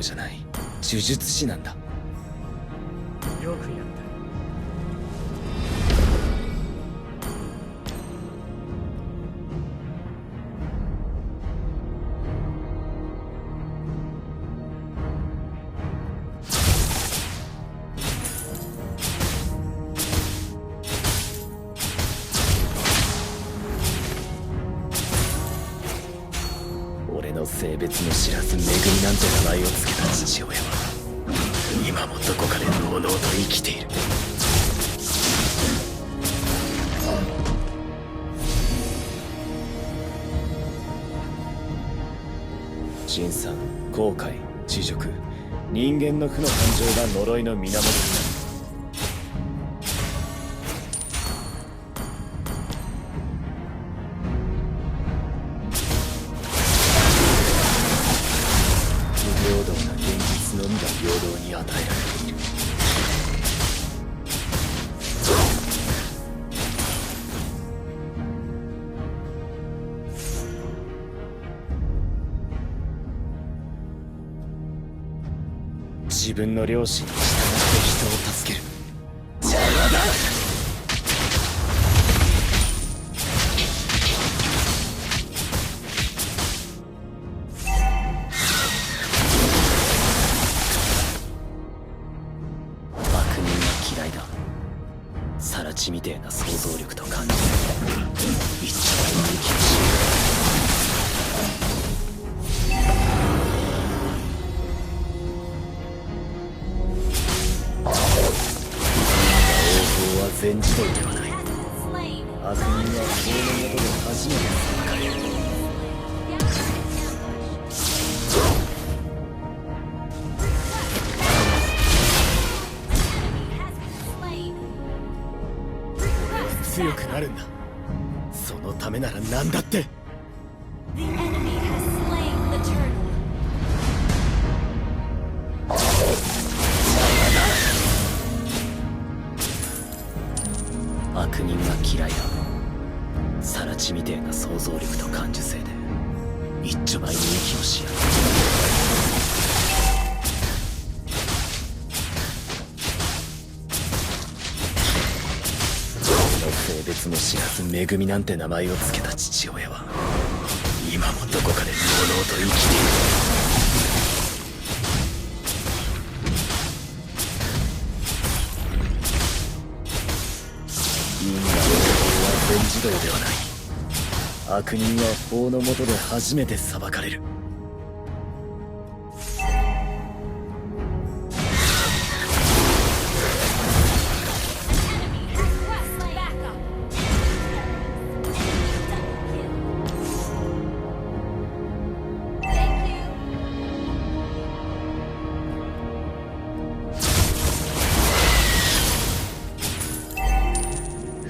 じゃない、呪術師なんだ。よくやった。俺の性別も知らず「めぐみ」なんて名前を付けた父親は今もどこかでのうのうと生きている。陳さん、後悔、恥辱、人間の負の感情が呪いの源になる。不平等な現実のみが平等に与えられている。自分の良心に従って人を助ける。邪魔だ。悪人は嫌いだ。更地みてえな想像力と感じ一丁前の息をし全自動ではない。悪人は法の下で初めて裁かれる。俺は強くなるんだ。そのためなら何だって。悪人が嫌いだ。更地みてえな想像力と感受性で一丁前に息をしやがる。俺の性別も知らず「めぐみ」なんて名前を付けた父親は今もどこかでのうのうと生きている。因果応報は全自動ではない。悪人は法の下で初めて裁かれる。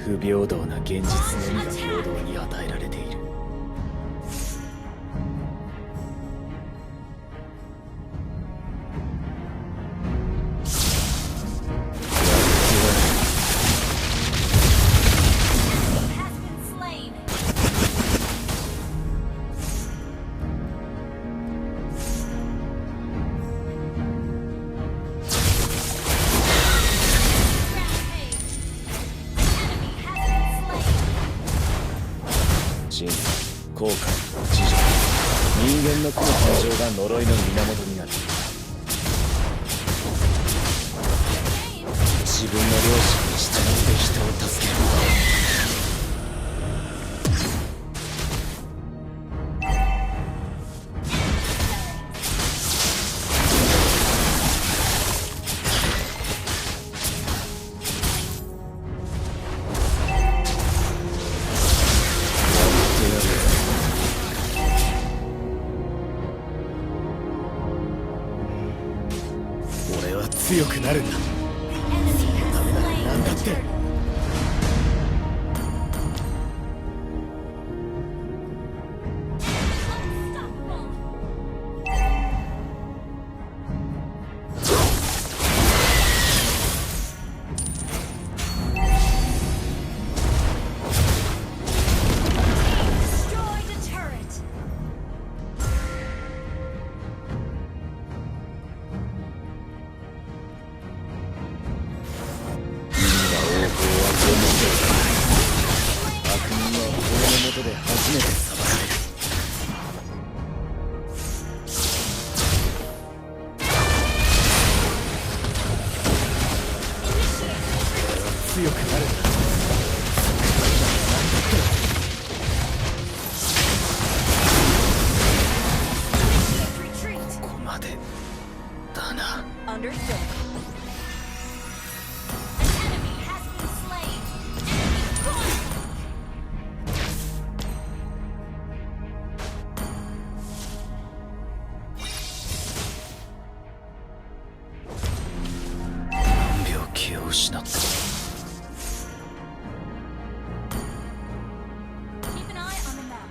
不平等な現実のみが平等に与えられている。真相、後悔、恥辱、人間の負の感情が呪いの源になる。自分の良心に従って人を助ける。俺は強くなるんだ。そのためなら何だって。初めて裁かれる。強くなるんだ。ここまでだな。Understood. An enemy has been slain. Enemy gone. 何秒気を失った。 Keep an eye on the map.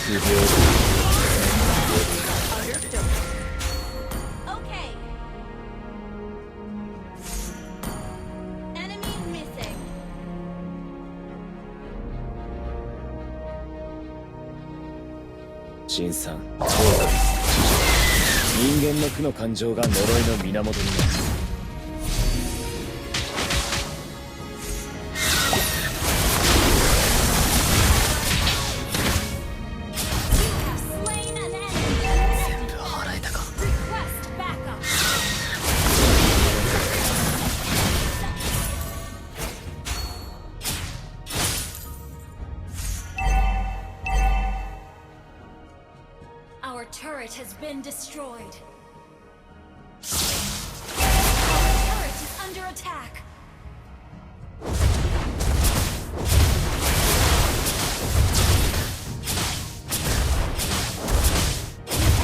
不平等。 Understood. Okay. Enemy missing. 新さん、王座、人間の苦の感情が呪いの源になる。 Slain an enemy. 全部払えたか。 Request backup. Our turret has been destroyed. Our turret is under attack.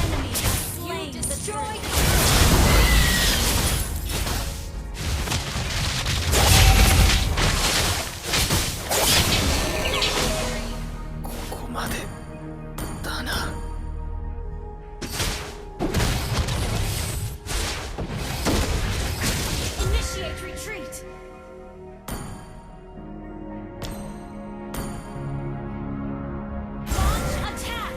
Enemy slain. Destroyed. ここまでだな。 Initiate retreat. Launch attack.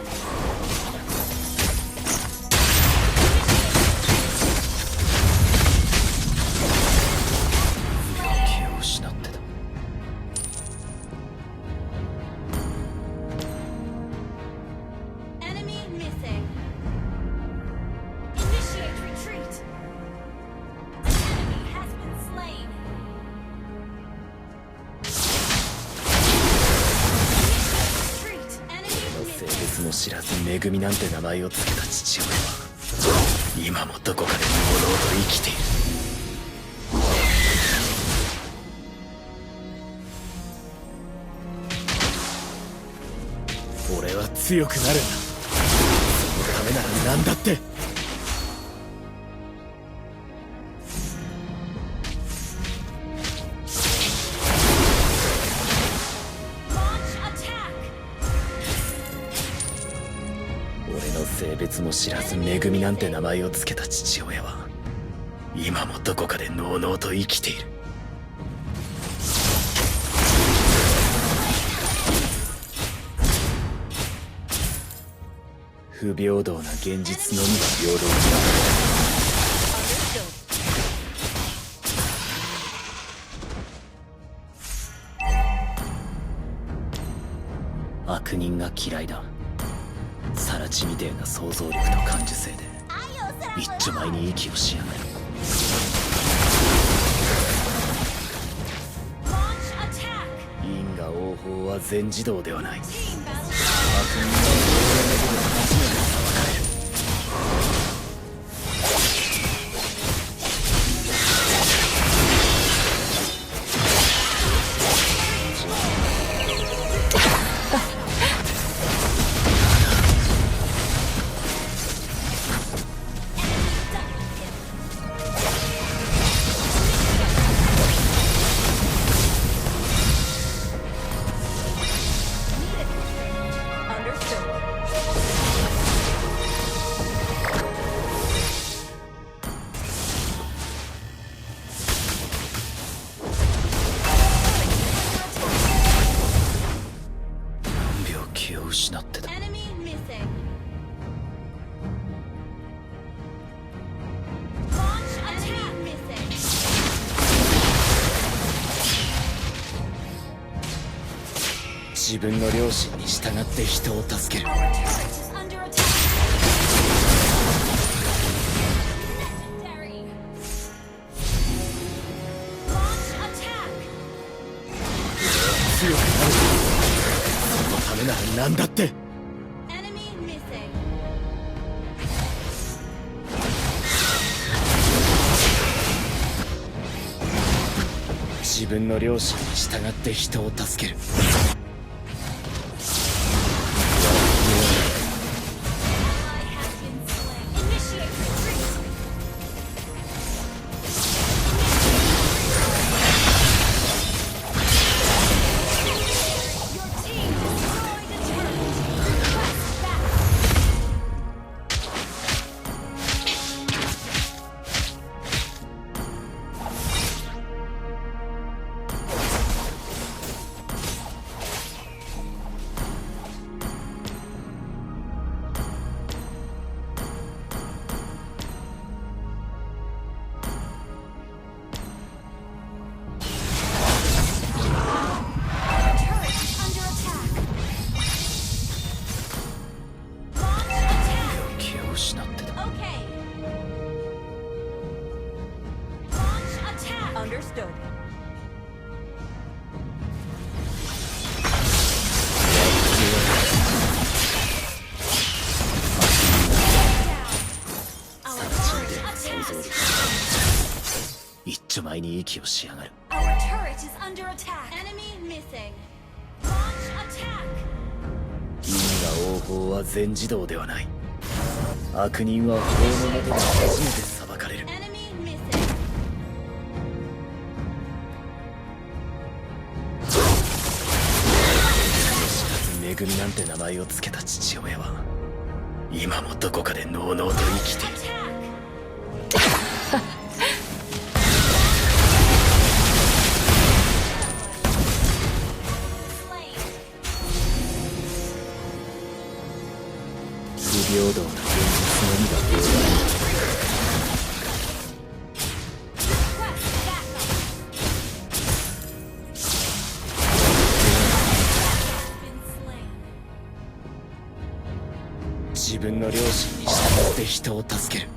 気を失ってた。 Enemy missing. Initiate retreat. An enemy has been slain. Initiate retreat. Enemy 性 missing. 別も知らず恵みなんて名前を付けた父親は今もどこかで朦朧と生きている。俺は強くなるんだ。そのためなら何だって。 Launch attack. 俺の性別も知らず恵みなんて名前を付けた父親は今もどこかでのうのうと生きている。不平等な現実のみが平等になる。 Understood. 悪人が嫌いだ。更地みてえな想像力と感受性で一丁前に息をしやがる。 Launch attack. 因果応報は全自動ではない。 Team battle. 悪人は俺の目で初めて裁かれる。 失ってた。 Enemy missing. Launch attack missing. 自分の良心に従って人を助ける。 Our turret is under attack. Legendary. Launch attack. 強くなる。そのためなら何だって。 Enemy missing. 自分の良心に従って人を助ける。 Ally has been slain. Initiate retreat. Your team destroyed a turret. Request backup. Our turret is under attack. Launch attack. 気を失ってた。 Okay. Launch attack. Understood. Our さ turret らちみてえな想像 attack. 力。一丁前に息をしやがる。 Our turret is under attack. Enemy missing. Launch attack. 因果応報は全自動ではない。悪人は法の下で初めて裁かれる。 Enemy missing. 知らずめぐみなんて名前を付けた父親は今もどこかでのうのうと生きている。 Attack. Slain. 不平等な現実のみが平等。 Request backup. Been slain. 自分の良心に従って人を助ける。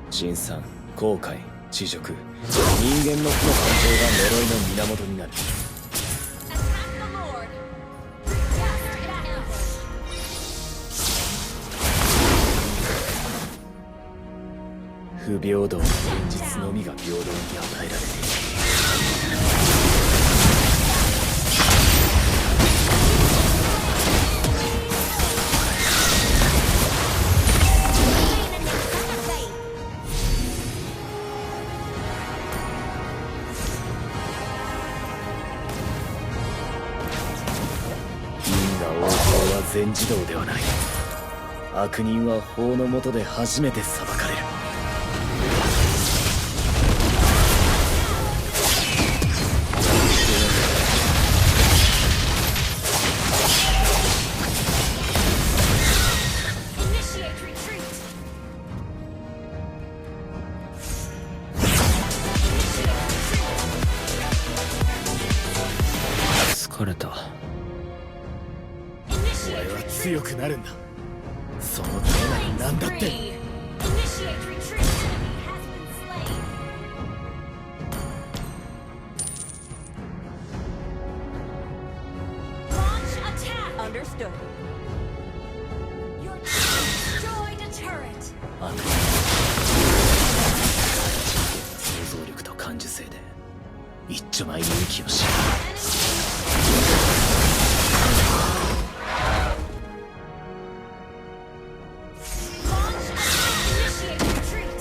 辛酸、後悔、恥辱、人間の負の感情が呪いの源になる。 Attack the Lord. Request backup. 不平等な現実のみが平等に与えられている。 因果応報は全自動ではない。悪人は法の下で初めて裁かれる。 Initiate retreat. 疲れた。お Initiate 前は retreat. 強くなるんだ。そのためなら何だって。 Initiate retreat. Enemy has been slain. Launch attack. Understood. Your team destroyed a turret. 悪人想像力と感受性で一丁前に息をし Launch attack. Initiate retreat.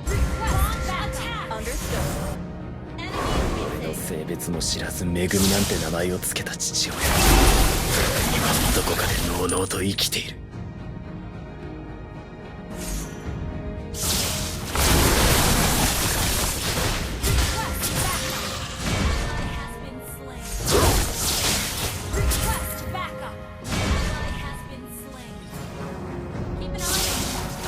Request attack. Understood. Enemy missing. 性別も知らずめぐみなんて名前を付けた父親。今もどこかでのうのうと生きている。 Request backup. Ally has been slain. Request backup. Ally has been slain. Keep an eye on that.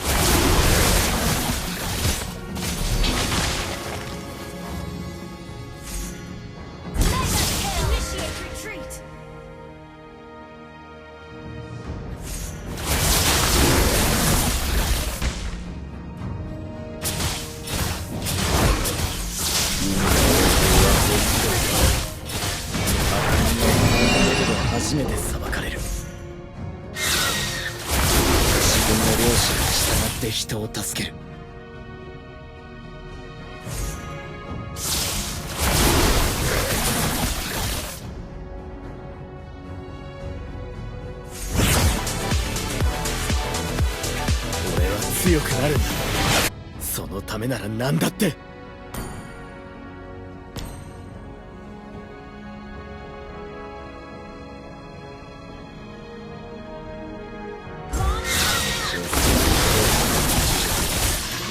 を助ける。俺は強くなるんだ。そのためなら何だって。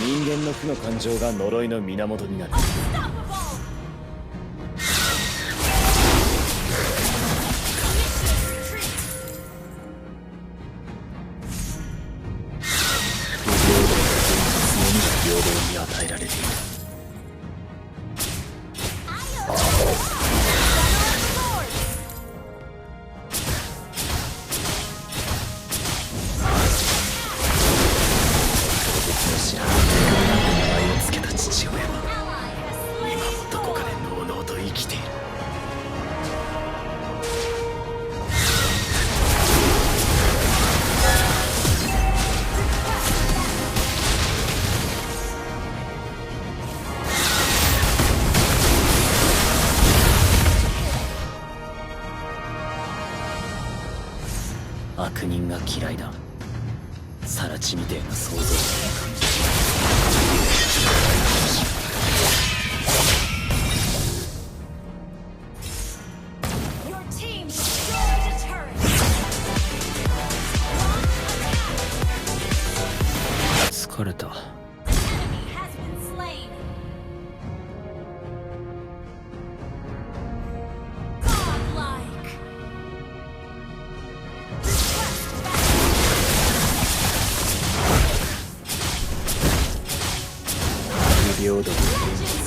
人間の負の感情が呪いの源になる。 平等に与えられている。別の知らない恵みなんて名前を付けた父親は今もどこかでのうのうと生きている。悪人が嫌いだ。サラチみてえな想像力。 Your team destroyed a turret. Launch attack. 疲れた。 Enemy has been slain. Godlike. Request battle. 不平等。 Legends